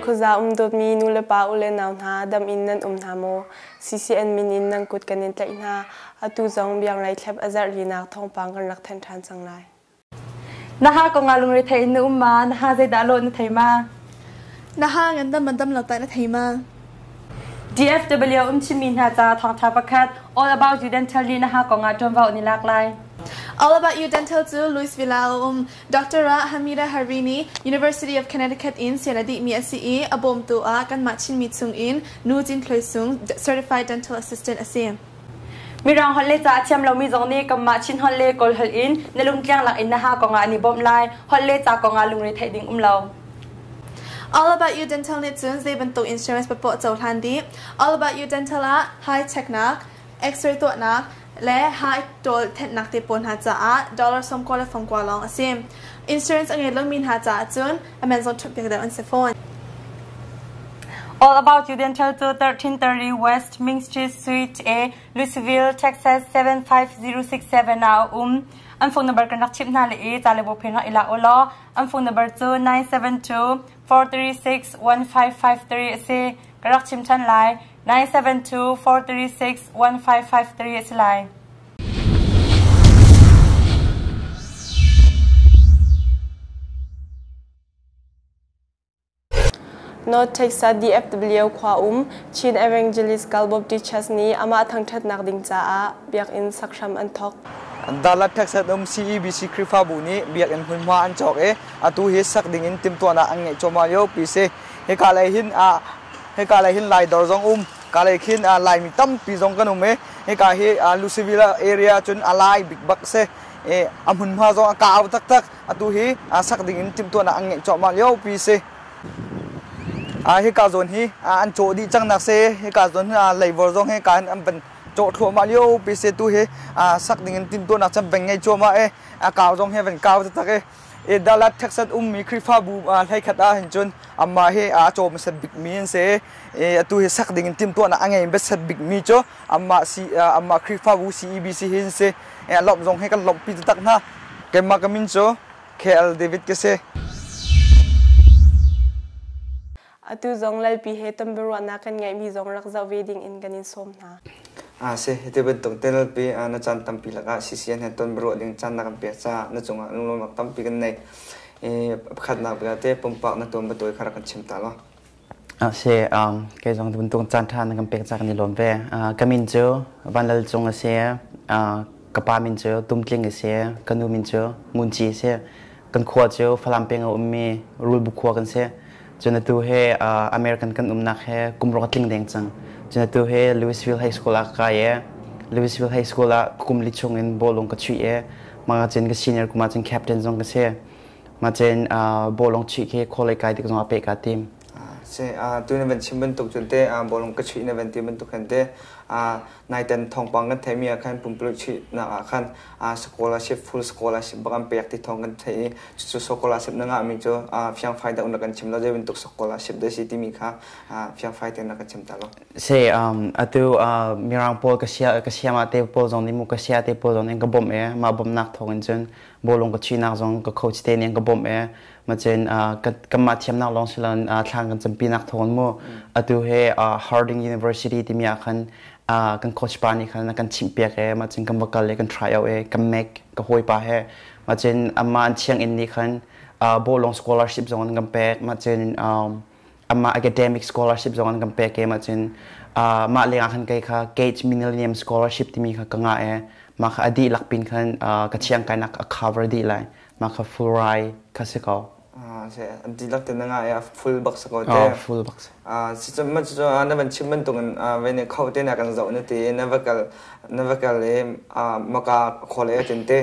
khuaza um dawtmi nu le pa u le nau hna dam in nan um hna maw? CCN min in nan kut kan in tlaih hna. Atu zong bianglei thlep a zarh linak thawngpang kan rak thanh ṭhan cang lai. Na ha kong ah lungre thei in na um ma? Na ha zeidah lawh na thei ma? Na ha ngandam mandam lo ta na thei ma? DFW um chimmi hna ca thawngṭha pakhat All About You Dental nih na ha kong ah ṭuanvo an i lak lai. All About You Dental cu Louisville ah a um. Dr. Hamida Harini, University of Connecticut in sian a dihmi a si i a bawmtu ah kanmah Chinmi chungin Nu Cin Thluai Sung, Certified Dental Assistant a si. Mirang holh le ca a thiam lomi zong nih kanmah Chin holh le Kawl holh in na lungtliang lak in na ha kong ah an i bawmh lai. Holh le ca kong ah lungre theih ding um lo. All About You Dental nih cun zei bantuk insurance papoah cohlan dih. All About You Dental ah high checknak, X-ray tuahnak, le high ṭawl thenhnak te pawl hna caah dollar 90 le fangkua lawng a si. Insurance a ngei lomi hna caah cun a man zong ṭhumh piak deuh an si fawn. All About You Dental cu 1330 West Main Street Suite A, Louisville, Texas 75067 ah a um. An phone number kan rak chimh hna le i ca le bu phen rak i la u law an phone number cu 972 436 1553 a si. Ka rak chim ṭhan lai. 972 436 1553 a si lai. North Texas DFW khua um Chin Evangelist Baptist Church nih amah thangṭhatnak ding caah biakinn sak hram an thawk. Dallas Texas um CEBC Khrihfabu nih biakinn hmunhma an cawk i atu hi sak ding in timhtuahnak an ngeih cuahmah lio pi si. Hika lei hin hika lei hin Lai dawr zong um, ka lei khin Laimi tampi zong kan um i hika hi Louisville area cun a lai bik bak si. A hmunhma zong a kau taktak. Atu hi sak ding in timhtuahnak an ngeih cuahmah lio pi si. Hika zawn hi an cawh dih cang nak si. Hika zawn hi leivawr zong hi ka hin an van cawh thluahmah lio pi si. Tu hi sak ding in timhtuahnak cun van ngei cuahmah i a kau zong hi van kau taktak i i Dallas Texas ummi Khrihfabu hleikhat ah hin cun amah hi a caw hmasat bikmi an si i atu hi sak ding in timhtuahnak a ngei hmasat bikmi cu amah si amah Khrihfabu CEBC hi an si. Lawmh zong hi kan lawmhpi taktak hna. Keimah ka min cu KL David ka si. Atu zong Lalpi he tonbiaruahnak kan ngeihmi zong rak zoh ve ding in kan in sawm hna. A si, hiti bantuk te Lalpi na caan tampi lakah CCN he tonbiaruah ding caan na kan pek caah na cungah lunglawmhnak tampi kan nei. I pakhatnak bik ah te pumpak na tuan batawi kha rak kan chim ta law. A si, kei zong bantuk caan ṭha na kan pek caah kan i lawm ve. Ka min cu Van Lal Cung a si. Ka pa min cu Tum Tling a si. Ka nu min cu Ngun Ci a si. Kan khua cu Falam peng a ummi Rulbu khua kan si. Cun atu he American kan umnak he kum ruk a tling deng cang. Cun atu he Louisville High School ah ka kai i Louisville High School ah kum li chung in bawlung ka chuih i mah cun ka senior kum ah cun captain zong ka si. Mah cun bawlung chuih khi khualei kai tik zong ah peh kaa tim. Si, tu na van chim bantuk cun te bawlung ka chuih na van ti bantuk khan te naiten thawngpang kan theihmi ah khan pumpuluk chuihnak ah khan scholarship full scholarship bak an pek ti thawng kan theih i cucu scholarship na ngahmi cu fiangfai deuh na kan chim lo zei bantuk scholarship dah si timi kha fiangfai tein na kan chim ta lo. Si, atu mirang pawl ka sia ka siama te pawl zong nih mu ka sia te pawl zong nih ka bawmh i mah bawmhnak thawng in cun bawlung ka chuihnak zong ka coach te nih an ka bawmh i macin kanmah thiamnak lawng si loin thlang kan campinak thawng mu atu he Harding University timi ah khan kan coach pa nih khan a kan chimhpiak e macin kan va kal i kan try out e kan mek ka hawipa he macin amah an sianginn nih khan bawlung scholarship zong an kan pek macin amah academic scholarship zong an kan pek e macin mah lengah khan kei kha Gates Millennium Scholarship timi kha ka ngah e mah kha a dihlak pin khan ka thiang kainak a cover dih lai mah kha full ride kha si ko. Dihlak te na ngah i a full bak si ko te. Oh, full bak si. Si ma cu na van chim bantuk in ve ne kho te na kan zoh na ti na va kal na va kal i maka khol e tin te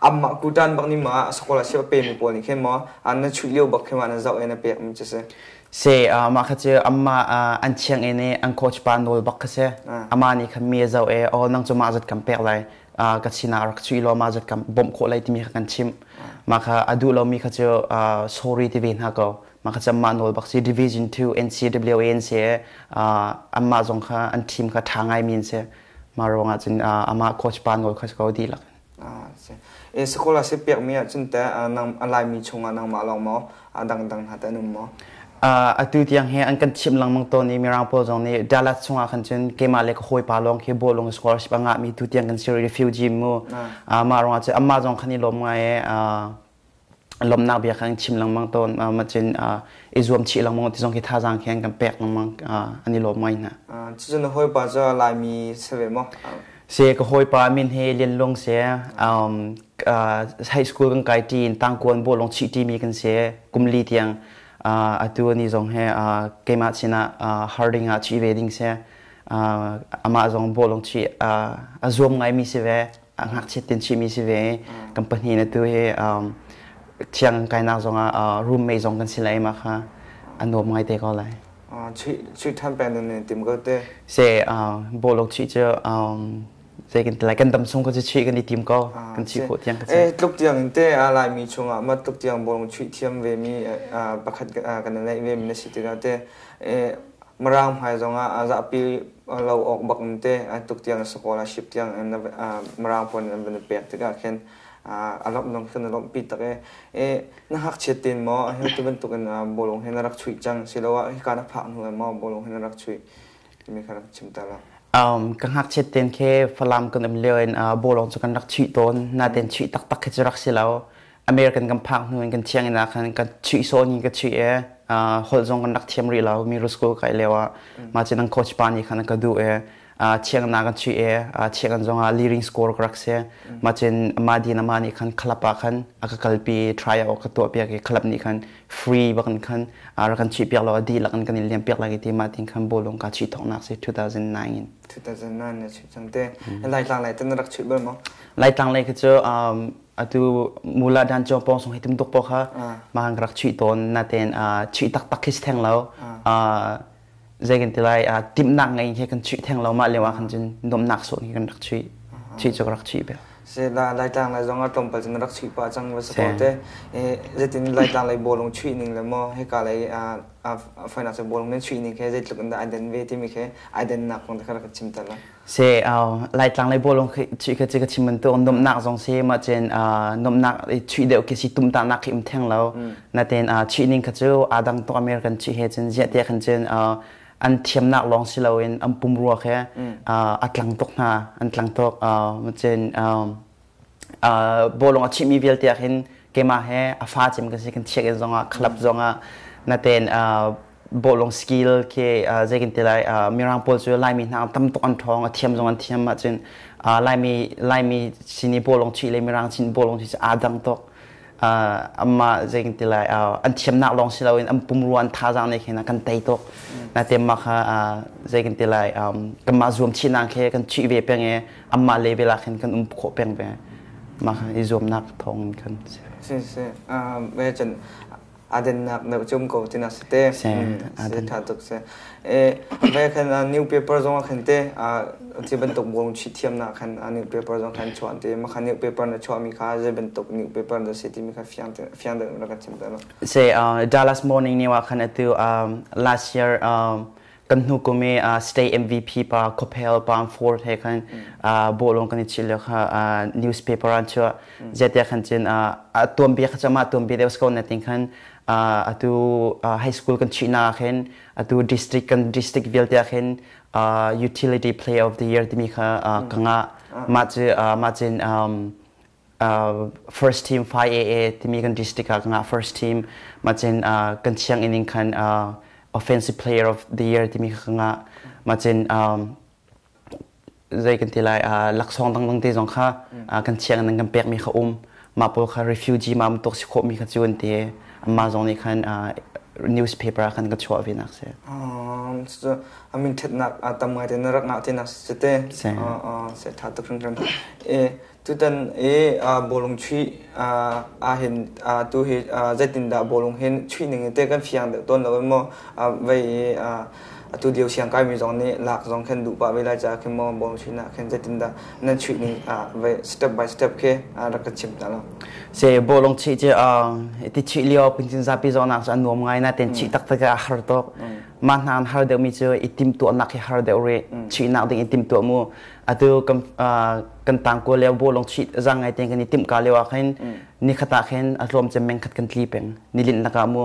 amma kutan bak ni ma scholarship pe mi pawl nih khin mo na chuih lio bak khin ma na zoh e na pek mi cu si. Se mah kha cu amma an chiang in i an coach pa nawl bak kha si. Ama nih khan mi a zoh e oh nang cu mah zat kan pek lai ka sinah rak chuih law mah zat kan bawmh khawh lai timi kha kan chimh. Mah kha a duh lomi kha cu sorry ti ve hna ko. Mah kha cu anmah nawl bak si Division 2 NCAA an si i anmah zong kha an team kha ṭha ngaimi an si. Mah ruangah cun amah coach pa nawl kha si ko dihlak. E scholarship pekmi ah cun teh nang a Laimi chungah nangmah lawng maw a dangdang hna teh an um maw? Atu tiang he an kan chimh lengmang tawn i Mirang pawl zong nih Dallas chungah khan cun keimah le ka hawipa lawng khi bawlung scholarship a ngahmi tu tiang kan si refugee mu. Mah ruangah cun amah zong khan i lawm ngai i lawmhnak bia khan chim lengmang tawn. Mah cun i zuam chih lengmang ti zong khi thazaang khi an kan pek lengmang, an i lawm ngai hna. Cucun na hawipa cu Laimi si ve maw? Si, ka hawipa min hi Lian Lung si. High school kan kai ṭi in tangkuan bawlung chih ṭimi kan si. Kum li tiang atu ni zong he keimah sinah Harding ah chih ve ding si. Amah zong bawlung chih a zuam ngaimi si ve. A ngakchiat tin chihmi si ve. Kan pahnih na tu hi thiang kainak zong ah roommate zong kan si lai mah kha a nuam ngai te ko lai. Chuih ṭhan peng ding nih tim ko te. Se bawlung chuih cu zei kan ti lai, kan dam chung ko cu chuih kan i tim ko, kan chuih khawh tiang ka Eh, tluk tiang in te Laimi chungah ma tluk tiang bawlung chuih thiam ve mi pakhat kan neih ve mi na si tikah te Mirang hmai zongah zapi lo awk bak in te tuk tiang scholarship tiang Mirang pawl nih an van i pek tikah khin a lawmh zong khin a lawmhpi tak i na ngakchiat tein maw hi ti bantuk in bawlung hi na rak chuih cang siloah hika na phak hnu in maw bawlung hi na rak chuih timi kha rak chim ta la. Ka ngakchiat tein khi Falam kan um lio in bawlung cu kan rak chuih tawn, natein chuih taktak khi cu rak si lo. American kan phak hnu in kan thianginn ah khan kan chuih sawn in ka chuih i holh zong kan rak thiam rih lo, middle school kai lio ah. Mah cu nan coach pa nih khan a ka duh i thianginn ah kan chuih i thianginn zong ah leading score ka rak si. Mah cun mah din amah nih khan club ah khan a ka kalpi, try out ka tuah piak i club nih khan free bak in khan rak kan chuih piak lo, a dihlak in kan in liam piak lai ti mah tin khan bawlung ka chuih thawknak si 2009 in. 2009 na chuih cang te. Laitlang lai te na rak chuih bal maw? Laitlang lei khi cu atu mula dan chong pong song hi tum tuk po kha ma han rak chuih tawn, naten chuih taktak khi si theng lo, zei kan ti lai, timhnak ngei he kan chuih theng lo. Mah lio ah khan cun nuamnak sawh hi kan rak chuih, chuih cu rak chuih bel. Se la Laitlang lai zong ah tlawmpal cun rak chuih pah cang va sa ko te. Zeitin Laitlang lei bawlung chuih ning le maw hika lei finance bawlung nan chuih ning he zeitluk in dah ai den ve timi khi ai dennak kong te kha rak chim ta la. Se Laitlang lei bawlung chuih kha ka chim bantuk nuamhnak zong si, mah cun nuamhnak chuih deuh khi si, tumtahnak khi um theng lo. Natein chuih ning kha cu aa dang tuk American chuih he cun. Ziah tiah khan cun an thiamnak lawng si loin an pumrua he a tlang tuk hna, an tlang tuk. Mah cun bawlung a chihmi vialte ah hin keimah he a fa cem kan si, kan chiak in zongah, club zongah. Natein bawlung skill khi zei kan ti lai, Mirang pawl cu Laimi hna tam tuk an ṭhawng, a thiam zong an thiam. Ahcun Laimi Laimi sin i bawlung chuih le Mirang sin bawlung chuih cu aa dang tuk. Amah zei kan ti lai, an thiamnak lawng si loin an pumrua, an thazaang nih khin a kan tei tuk. Natein mah kha zei kan ti lai, kanmah zuam chihnak khi kan chuih ve peng i amah level ah khin kan um khawh peng ve. Mah kha i zuamnak thawng in khan. Si si, cun adennak na cum ko tina si te. Si, si tha tuk si. E ve khan newspaper zong ah khan te ti bantuk bawlung chih thiamnak khan newspaper zong khan chuah te. Mah kha newspaper na chuahmi kha zei bantuk newspaper na si timi kha fiang fiang deuh na kan chim te lo. Se Dallas Morning News ah khan atu last year kan hnu kum i state MVP pa Coppel pa Ford he khan bawlung kan i chih lio kha newspaper an chuah. Zetia khan cun a tuanbia kha cu mah tuanbia deuh ko na ting khan atu high school kan chihnak ah khin atu district, kan district vialte ah khin utility player of the year timi kha ka ngah. Mah cu mah cun first team 5AA timi kan district ah ka ngah first team. Mah cun kan sianginn in khan offensive player of the year timi kha ka ngah. Mah cun zei kan ti lai, laksawng dangdang te zong kha kan sianginn in kan pekmi kha um. Mah pawl kha refugee ma tuk si khawhmi kha cu an ti. Amah zong nih khan newspaper ah khan ka chuah ve nak si. A min ṭhatnak tam ngai te na rak ngah te nak si te. Se ṭha tuk hringhran. E tutan e bawlung chuih ahhin tu hi zeitindah bawlung hin chuih ning te kan fiang deuh tawn lo maw? Vei atu lio siang kaimi zong nih lak zong khan duh pah ve lai caah khin maw bawlung chuih nak khin zeitindah nan chuih ning vei step by step khi rak kan chim ta lo. Se bawlung chuih cu ti chuih lio pincin zapi zawnak cu a nuam ngai, natein chuih taktak a har tuk. Mah hna an har deuhmi cu i timhtuahnak hi har deuh rih. Chuihnak ding i timhtuah mu. Atu kan kan tangkua lio bawlung chuih zang ngai tein kan i timh ka lio ah khin nikhat ah khin a tlawm cem meng khat kan tli peng. Nilinh lakah mu.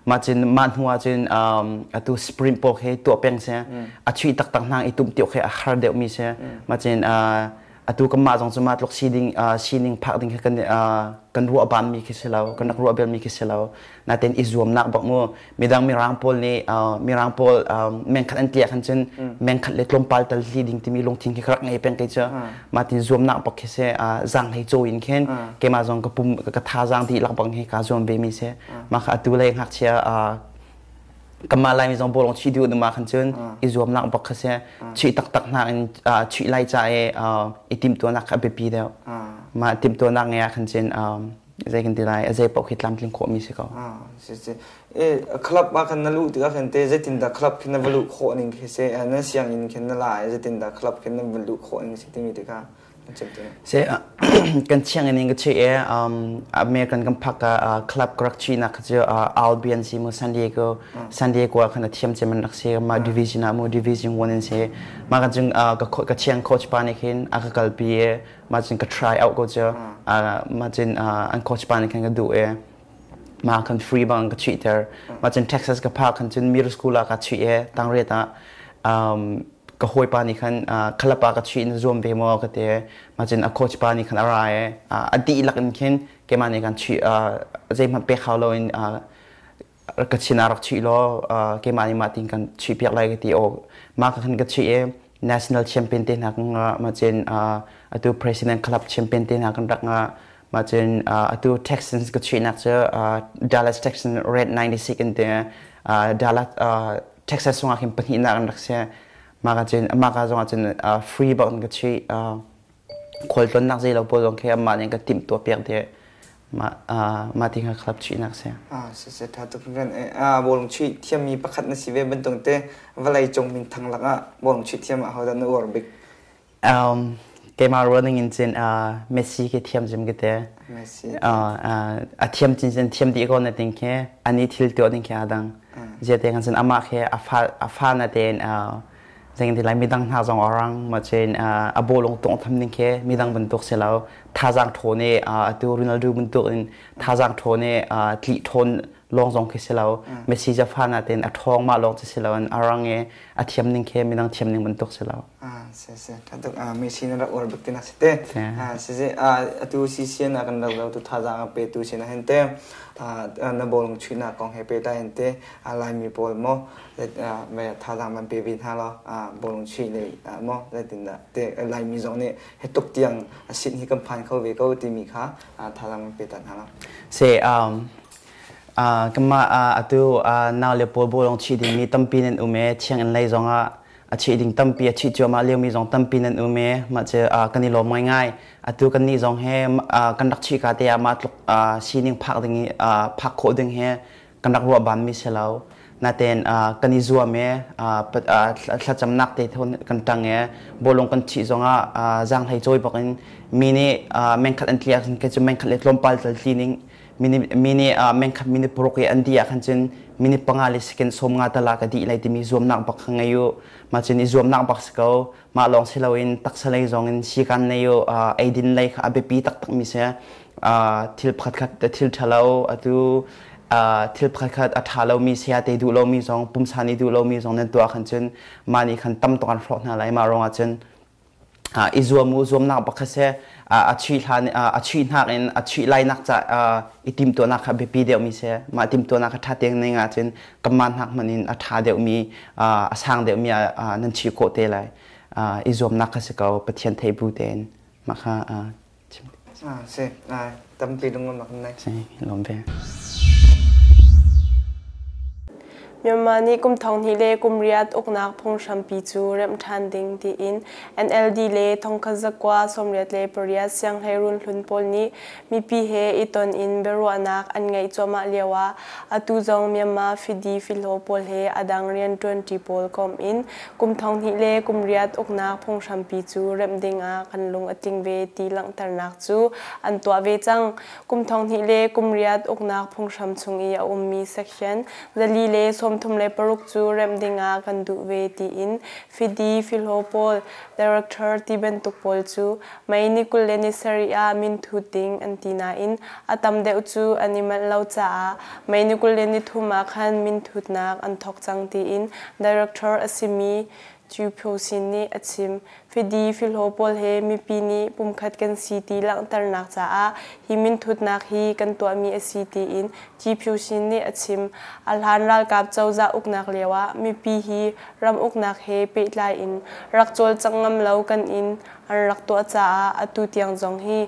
Mah cun mah hnu ah cun atu sprint pawl khi tuah peng si. A chuih taktak hna i tum tiok khi a har deuhmi si. Mah cun atu kanmah zong cu mah tluk sining sining phak ding khi kan kan ruah ban mi khi si lo kan rak ruah bel mi khi si lo natin i zuamnak bak mu midang mirang pawl nih mirang pawl mengkhat an tliah khan cun mengkhat le tlawmpal tal hli ding timi lungthin khi ka rak ngei peng kei cu mah tin zuamnak bak khi si zang hlei caw in khin keimah zong ka pum ka thazaang dihlak bang hi ka zuam ve mi si mah kha atu lei ngakchia kanmah Laimi zong bawlung chuih duh numa khan cun i zuamnak bak kha si chuih taktak hna in chuih lai ca i i timhtuahnak kha a biapi deuh mah timhtuahnak ngei ah khan cun zei kan ti lai a zei paoh khi tlamtling khawhmi si ko. Si si. E club ah khan na luh tikah khan te zeitindah club khin na va luh khawh ning khi si na sianginn khin na la i zeitindah club khin na va luh khawh ning si timi te kha Se kan sianginn in ka chuih i American kan phak ka club ka rak chuihnak kha cu Albion si mu San Diego San Diego ah khan a thiam cem an rak si mah division ah mu division 1 in si mah kan cung ka chiang coach pa nih khin a ka kalpi i mah cun ka try out ko cu mah cun an coach pa nih khan ka duh i mah khan free bang ka chuihter mah cun Texas ka phak khan cun middle school ah ka chuih i tangriat ah ka hawipa nih khan khalapa ka chuih na zuam ve maw ka ti mah cun a coach pa nih khan a ra i a dihlak in khin keimah nih kan chuih zeihmanh pek hau loin ka chin ah rak chuih law keimah nih mah tin kan chuih piak lai ka ti aw mah ka khan ka chuih i national champion te hna kan ngah mah cun atu president club champion te hna kan rak ngah mah cun atu Texans ka chuihnak cu Dallas Texans Red 96 in te Dallas Texas chungah khin pahnihnak an rak si. Mah ka cun mah ka zongah cun free bak in ka chuih. Khualtlawnnak zei lo pawl zong khi amah nih ka timhtuah piak dih. Mah mah ti kha club chuihnak si. Ah si si tha tuk hringhran. Ah bawlung chuih thiammi pakhat na si ve bantuk te vawlei cung minthang lakah bawlung chuih thiam ah hodah na uar bik? Keimah ruahning in cun Messi khi thiam cem ka ti. Messi. A thiam cincin thiam dih ko na ting khi ani thil tuah ding khi aa dang. Ziate kan cun amah khi a fa na tein zeitin ti lai midang hna zong orang ma cun a bawlung tawng tham ding khi midang bantuk si lo thazaang ṭhawn i atu Ronaldo bantuk in thazaang ṭhawn i tli ṭhawn lawng zong khi si lo Messi jafa na tein a ṭhawng mah lawng cu si lo in a rang i a thiam ning khi midang thiam ning bantuk si lo. Ah, si si tuk ah Messi na rak uar bik ti na si te. Ah, si si ah atu CCN ah kan rak lo tu thazaang a pe tu sin ah hin te na bawlung chuihnak kong he pe ta hin te Laimi pawl maw me thazaang man pe ve hna lo bawlung chuih lei maw zeitindah te Laimi zong nih he tuk tiang a sin hi kan phan kho ve ko timi kha thazaang man pe ta hna lo. Se kanmah atu nau le pawl bawlung chuih dingmi tampi nan um e thianginn lei zongah a chih ding tampi a chih cuahmah liomi zong tampi nan um i mah cu kan i lawm ngaingai. Atu kannih zong he kan rak chih ka te ah mah tluk sining phak ding i phak khawh ding hi kan rak ruah banmi si lo. Natein kan i zuam i thlacamnak te kan ṭang i bawlung kan chih zongah zaanghlei cawi bak in mi nih mengkhat an tli ahcun kei cu mengkhat le tlawmpal tal tli ning mi nih mengkhat minute paruk i an dih ah khan cun minute panga le second 50 tal ah ka dih lai timi zuamnak bak kha ngei u. Mah cun i zuamnak bak si ko. Mah lawng si loin taksa lei zong in sikan lei u eidin lei kha a biapi taktak mi si. Thil pakhatkhat thil ṭhalo atu thil pakhatkhat a ṭha lomi saya te duh lomi zong pumsa nih duh lomi zong nan tuah khan cun mah nih khan tam tuk an hrawk hna lai. Mah ruangah cun i zuam u zuamnak bak kha si a chuih hlan a chuih hnak in a chuih lainak ca i timhtuahnak kha biapi deuhmi si mah timhtuahnak kha ṭha tein ning ahcun kanmah hnak hmanh in a ṭha deuhmi a sang deuhmi nan chuih khawh te lai i zuamnak kha si ko Pathian theih bu tein mah kha chim si tampi lunglam nei si lawm ve Myanmar nih kum 2000 le kum riat uknak phunghrampi cu remh ṭhan ding tiin NLD le thongkhat zakua 88 sianghleirun hlun pawl nih mipi he i ton in biaruahnak an ngeih cuahmah lioah atu zong Myanmar fidi fihlaw pawl he a dang rianṭuanṭi pawl komh in kum 2000 le kum riat uknak phunghrampi cu remh ding ah kan lung a tling ve ti langhternak cu an tuah ve cang. Kum 2000 le kum riat uknak phunghram chung i a ummi section 4 le 36 cu remh dingah kan duh ve tiin fidi filhaw pawl director ti bantuk pawl cu May ni 27 ah minthut ding an ti nain a tam deuh cu an i manh lo caah May ni 23 ah khan minthutnak an thawk cang tiin director a simi Chu Phyo Sin nih a chim. Fidi filhaw pawl he mipi nih pumkhat kan si ti langhternak caah hi minthutnak hi kan tuahmi a si tiin Chi Phyo Sin nih a chim. A hlan ralkap cozah uknak lioah mipi hi ram uknak he pehtlai in rak cawlcangh ngam lo kan in an rak tuah caah atu tiang zong hi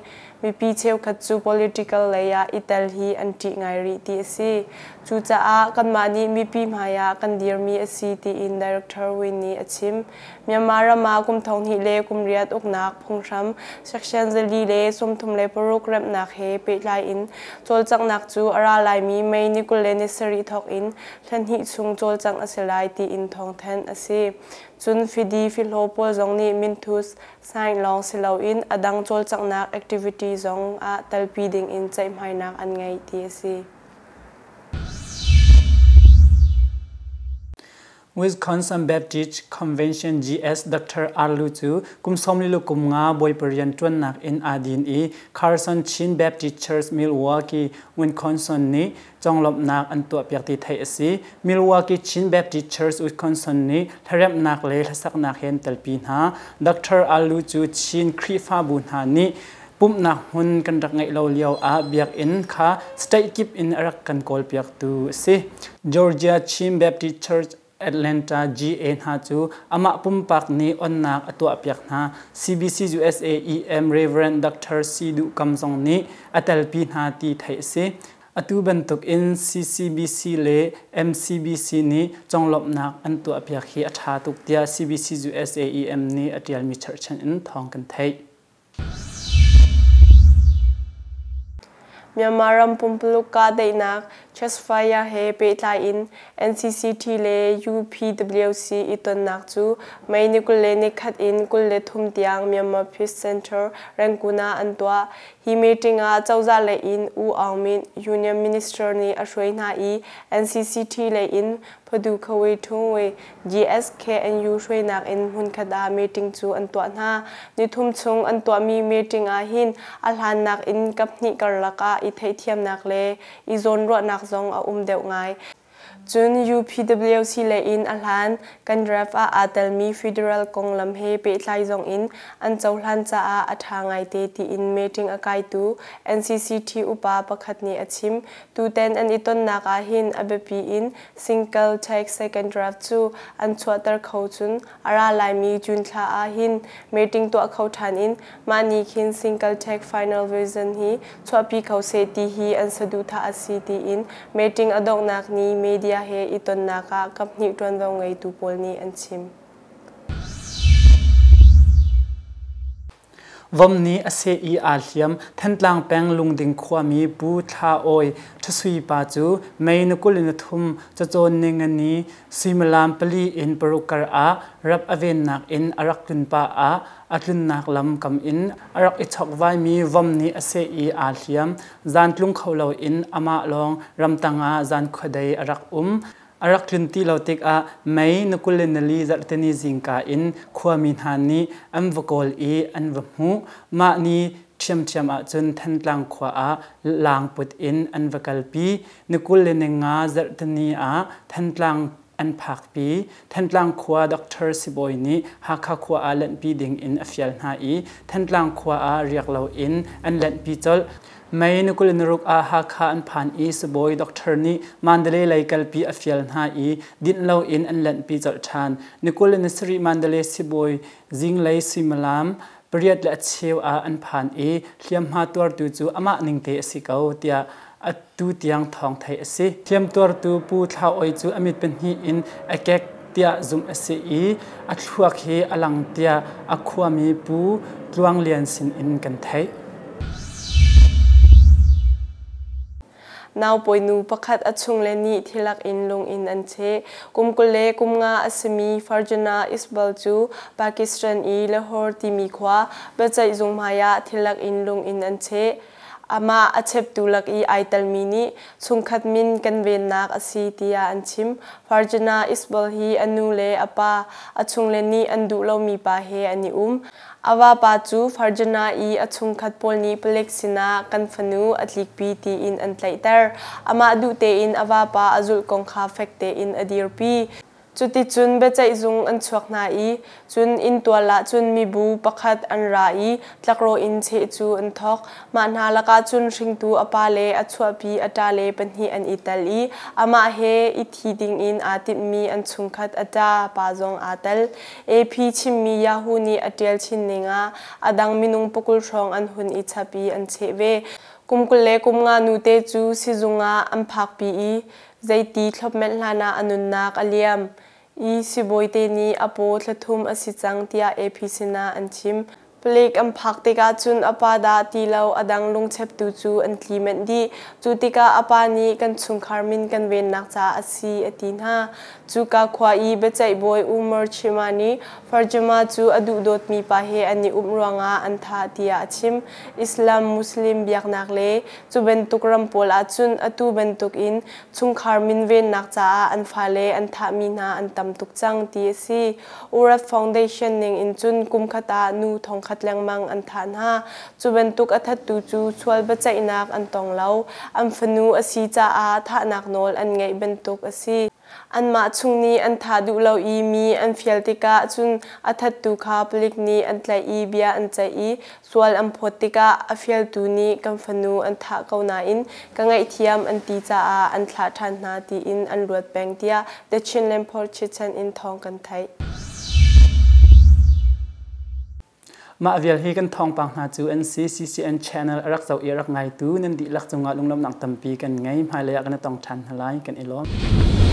mipi cheukhat cu political lei ah i tel hi an ṭih ngai rih ti a si. Cucaah kanmah nih mipi hmai ah kan dirmi a si tiin Director Win nih a chim. Myanmar ram ah kum 2008 uknak phunghram Section 436 remhnak he pehtlai in cawlcanghnak cu a ra laimi May ni 27 thawk in thla hnih chung cawlcangh a si lai tiin thawngthanh a si. Cun fidi fihlaw pawl zong nih minthus sign lawng si loin a dang cawlcanghnak activity zong ah telpi dingin ceihmainak an ngei ti a si. Wisconsin Baptist Convention GS Dr. Arlu cu kum 25 kum nga bawipa rian ṭuannak in aa din i Carson Chin Baptist Church Milwaukee, Wisconsin nih conglawmhnak an tuahpiak ti theih a si. Milwaukee Chin Baptist Church Wisconsin nih hlaremhnak le hlasaknak he an telpi hna. Dr. Alu cu Chin Khrihfabu hna nih pumhnak hmun kan rak ngeih lo lio ah biakinn kha state kip in a rak kan kawlpiaktu a si. Georgia Chin Baptist Church Atlanta GA hna cu amah pumpak nih onnak a tuahpiak hna. CBC USA EM Reverend Dr. Si Duh Kam zong nih a telpi hna ti theih a si. Atu bantuk in CCBC le MCBC nih conglawmhnak an tuahpiak hi a ṭha tuk tiah CBC USA EM nih a ṭialmi cherhchan in thawng kan theih. Myanmar ram pumpuluk kahdaihnak ceasefire he pehtlai in NCCT le UPWC i tonnak cu May ni 21 in 23 tiang Myanmar Peace Center, Rangoon ah an tuah. Hi meeting ah cozah lei in U Aung Myint, Union Minister nih a hruai hna i NCCT lei in Phadu Khawi Thung We GSKNU hruainak in hmunkhat ah meeting cu an tuah hna. Nithum chung an tuahmi meeting ah hin a hlannak in kaphnih karlak ah i theihthiamnak le i zawnruahnak zong a um deuh ngai. Cun UPWC lei in a hlan kan draft ah aa telmi federal konglam he pehtlai zong in an cohlan caah a ṭha ngaite tiin meeting a kaitu NCCT upa pakhat nih a chim. Tutan an i tonnak ah hin a biapi in single take second draft cu an chuahter kho cun a ra laimi June thla ah hin meeting tuah kho ṭhan in mah ni khin single take final version hi chuahpi kho seh ti hi an saduhthah a si tiin meeting a donghnak ni media he i tonnak ah kaphnih ṭuanvo ngeitu pawl nih an chim. Vom nih a seh i aa hliam. Thantlang peng Lungding khuami Pu Thla Awi Ṭhasui pa cu May ni 23 cacawn ningani suimilam pali in paruk kar ah rap a vennak in a rak tlun pah ah a tlunnak lam kam in a rak i chokvaimi vom nih a seh i aa hliam. Zan tlung kho loin amah lawng ramtang ah zan khuadei a rak um. A rak tlun ti lo tikah May ni 24 zarhteni zingka in khuami hna nih an va kawl i an va hmuh. Mah ni ṭhiamṭhiam ahcun Thantlang khua ah laangput in an va kalpi. Ni 25 zarhteni ah Thantlang an phakpi. Thantlang khua doctor sibawi nih Hakha khua ah lenhpi ding in a fial hna i Thantlang khua ah riak loin an lenhpi colh. May ni 26 ah Hakha an phan i sibawi doctor nih Mandalay lei kalpi a fial hna i dinh loin an lenhpi colh ṭhan. Ni 27 Mandalay sibawi zinglei suimilam pariat le a cheu ah an phan i hliamhma tuartu cu amah ningte a si ko tiah atu tiang thawng theih a si. Hliam tuartu Pu Thla Oi cu a mit pahnih in a kek tiah zumh a si i a thluak hi a lang tiah a khuami Pu Tluang Lian sin in kan theih. Naupawinu pakhat a chungle nih thilak in lung in an cheh. Kum 20 le kum nga a simi Farjana Isbal cu Pakistan i Lahore timi khua biaceih zung hmai ah thilak in lung in an cheh. Amah a cheptu lak i ai telmi nih chungkhat min kan vennak a si tiah an chim. Farjana Isbal hi a nu le a pa, a chungle nih an duh lomi pa he an i um. A vapa cu Farjana i a chungkhat pawl nih palek sinah kan fanu a tlikpi tiin an tlaihter. Amah duh tein a vapa a zulh kong kha fek tein a dirpi. Cuticun biaceihzung an chuak hna i cun inntual ah cun mibu pakhat an ra i tlakrawh in cheh cu an thawk. Mah hna lakah cun hringtu a pa le a chuahpi a ṭale pahnih an i tel i amah he i thi dingin aa timhmi an chungkhat a ṭa pa zong aa tel. AP chimmi Yahoo nih a ṭial chin ning ah a dang minung pakul hrawng an hun i chap i an cheh ve. Kum 25 nute cu sizung ah an phakpi i Zeiti thlopmenh hlanah a nunnak a liam i sibawite nih a paw thlathum a si cang tiah AP sinah an chim. Palek an phak tikah cun a pa dah ti lo a dang lungcheptu cu an tli manh dih. Cu tikah a pa nih kan chungkhar min kan vennak caah a si a ti hna. Cuka khua i biaceih bawi Umar Chima nih Farjama cu a duhdawtmi pa he an i umh ruangah an thah tiah a chim. Islam Muslim biaknak le Cu bantuk ram pawl ahcun atu bantukin chungkhar minvennak caah an fale an thahmi hna an tam tuk cang ti a si. Urat Foundation ning in cun kumkhat ah nu thongkhat lengmang an thah hna. Cu bantuk a thattu cu sual biaceihnak an tong lo. An fanu a si caah thahnak nawl an ngeih bantuk a si. Anmah chung nih an thah duh lo i mi an fial tikah cun a thattu kha palik nih an tlaih i bia an ceih i sual an phawt tikah a fialtu nih kan fanu an thah ko nain ka ngaihthiam an ti caah an thlah ṭhan hna tiin an ruat peng tiah The Chinland Post chitchan in thawng kan theih. Mah vial hi kan thawngpang hna cu an si. CCN channel a rak zoh i a rak ngaitu nan dihlak cungah lunglawmhnak tampi kan ngei. Hmailei ah kan i tong ṭhan hna lai. Kan i lawm.